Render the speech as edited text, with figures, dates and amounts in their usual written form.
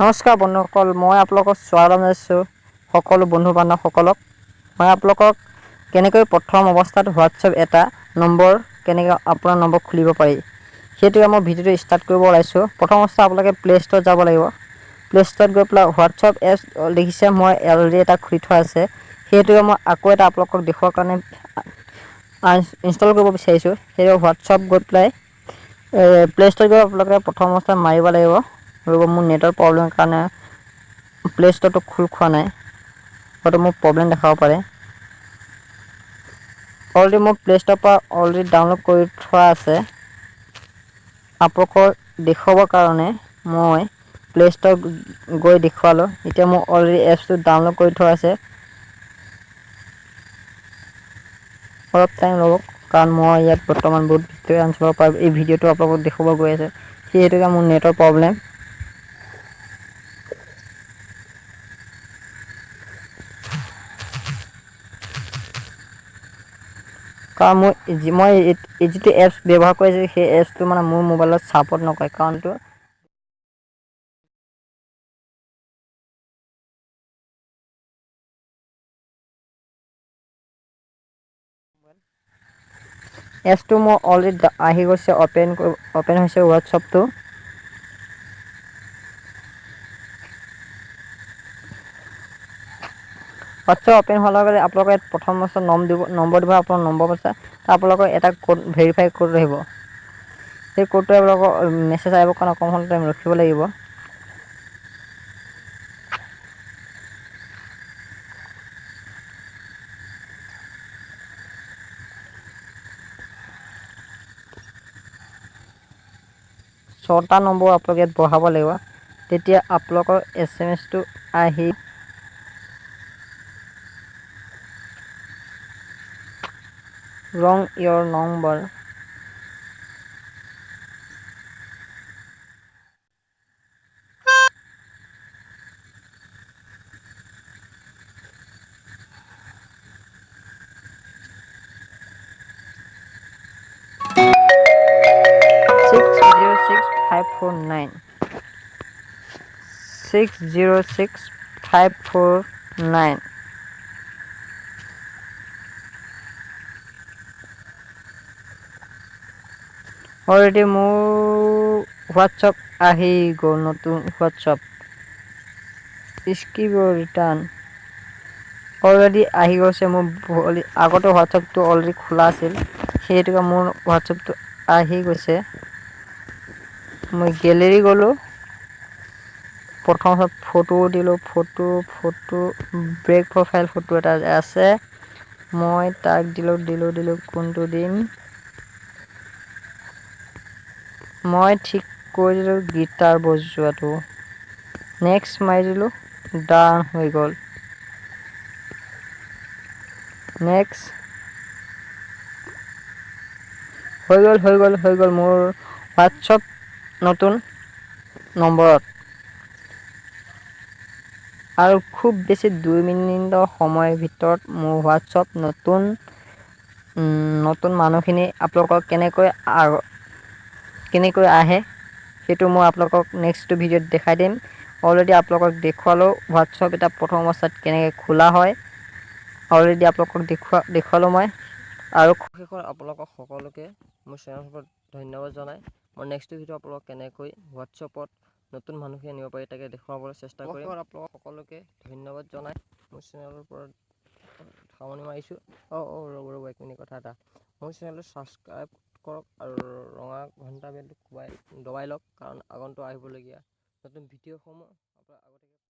নমস্কাৰ বন্ধুসকল, মই আপোনালোকক স্বাগতম জনাইছোঁ। সকলো বন্ধু বান্ধৱসকলক মই আপোনালোকক কেনেকৈ প্ৰথম অৱস্থাত হোৱাটছএপ এটা নম্বৰ কেনেকৈ আপোনাৰ নম্বৰ খুলিব পাৰি, সেইটোৱে মই ভিডিঅ'টো ষ্টাৰ্ট কৰিব ওলাইছোঁ। প্ৰথম অৱস্থা আপোনালোকে প্লে' ষ্ট'ৰত যাব লাগিব। প্লে' ষ্ট'ৰত গৈ পেলাই হোৱাটছএপ এপছ দেখিছে, মই অলৰেডি এটা খুলি থোৱা আছে। সেইটোকে মই আকৌ এটা আপোনালোকক দেখুওৱাৰ কাৰণে ইনষ্টল কৰিব বিচাৰিছোঁ। সেইটো হোৱাটছএপ গৈ পেলাই প্লে' ষ্ট'ৰত গৈ আপোনালোকে প্ৰথম অৱস্থাত মাৰিব লাগিব। ৰ'ব, মোৰ নেটৰ প্ৰব্লেমৰ কাৰণে প্লে' ষ্ট'ৰটো খোল খোৱা নাই, হয়তো মোৰ প্ৰব্লেম দেখাব পাৰে। অলৰেডি মোৰ প্লে' ষ্ট'ৰৰ পৰা অলৰেডি ডাউনলোড কৰি থোৱা আছে। আপোনালোকৰ দেখুৱাবৰ কাৰণে মই প্লে' ষ্ট'ৰ গৈ দেখুৱালোঁ। এতিয়া মোৰ অলৰেডি এপছটো ডাউনলোড কৰি থোৱা আছে। অলপ টাইম ল'ব, কাৰণ মই ইয়াত বৰ্তমান বহুত ভিতৰীয়া অঞ্চলৰ পৰা এই ভিডিঅ'টো আপোনালোকক দেখুৱাব গৈ আছে। সেইহেতুকে মোৰ নেটৰ প্ৰব্লেম। কাৰণ মই এই যিটো এপছ ব্যৱহাৰ কৰিছোঁ, সেই এপছটো মানে মোৰ মোবাইলত ছাপৰ্ট নকৰে, কাৰণটো এপছটো মোৰ অলৰেডি আহি গৈছে, অ'পেন হৈছে হোৱাটছএপটো। হোৱাটছএপ অ'পেন হোৱাৰ লগে লগে আপোনালোকে ইয়াত প্ৰথম অৱস্থাত নাম দিব, নম্বৰ দিব, আপোনাৰ নম্বৰ আছে, তাত আপোনালোকৰ এটা ক'ড, ভেৰিফাই ক'ড আহিব। সেই ক'ডটোৱে আপোনালোকৰ মেছেজ আহিবৰ কাৰণে অকণমান টাইম ৰখিব লাগিব। ছটা নম্বৰ আপোনালোকে ইয়াত বঢ়াব লাগিব, তেতিয়া আপোনালোকৰ এছ এম এছটো আহি wrong your number 606549, 606549। Already মোৰ হোৱাটছআপ আহি গ'ল, নতুন হোৱাটছআপ স্কিপ ৰিটাৰ্ণ অলৰেডি আহি গৈছে। মোৰ আগতে হোৱাটছআপটো অলৰেডি খোলা আছিল, সেই হেতুকে মোৰ হোৱাটছআপটো আহি গৈছে। মই গেলেৰী গ'লোঁ, প্ৰথম ফটো দিলোঁ, ফটো ব্ৰেক প্ৰফাইল ফটো এটা আছে, মই তাক দিলোঁ দিলোঁ দিলোঁ। কোনটো দিম? মই ঠিক কৰি দিলোঁ গীটাৰ বজোৱাটো। নেক্সট মাৰি দিলোঁ, ডান হৈ গ'ল। নেক্সট হৈ গ'ল, হৈ গ'ল, হৈ গ'ল। মোৰ হোৱাটছআপ নতুন নম্বৰত আৰু খুব বেছি 2 মিনিটৰ সময়ৰ ভিতৰত মোৰ হোৱাটছআপ নতুন নতুন মানুহখিনি আপোনালোকক কেনেকৈ আহে, সেইটো মই আপোনালোকক নেক্সট ভিডিঅ'ত দেখাই দিম। অলৰেডি আপোনালোকক দেখুৱালোঁ হোৱাটছআপ এটা প্ৰথম অৱস্থাত কেনেকৈ খোলা হয়। অলৰেডি আপোনালোকক দেখুৱালোঁ মই। আৰু শেষত আপোনালোকক সকলোকে মোৰ চেনেলৰ ধন্যবাদ জনাই মই নেক্সট ভিডিঅ' আপোনালোকক কেনেকৈ হোৱাটছএপত নতুন মানুহখিনি আনিব পাৰি, তাকে দেখুৱাবলৈ চেষ্টা কৰিম। আপোনালোকক সকলোকে ধন্যবাদ জনাই মোৰ চেনেলৰ ওপৰত সামৰণি মাৰিছোঁ। অঁ অঁ ৰ'ব ৰ'ব, এক মিনিট, কথা এটা। মোৰ চেনেলটো ছাবস্ক্ৰাইব কৰক আৰু ৰঙা ঘণ্টা বেলটো কোবাই দবাই লওক, কাৰণ আগন্তুক আহিবলগীয়া নতুন ভিডিঅ'সমূহ আপোনাৰ আগতীয়াকৈ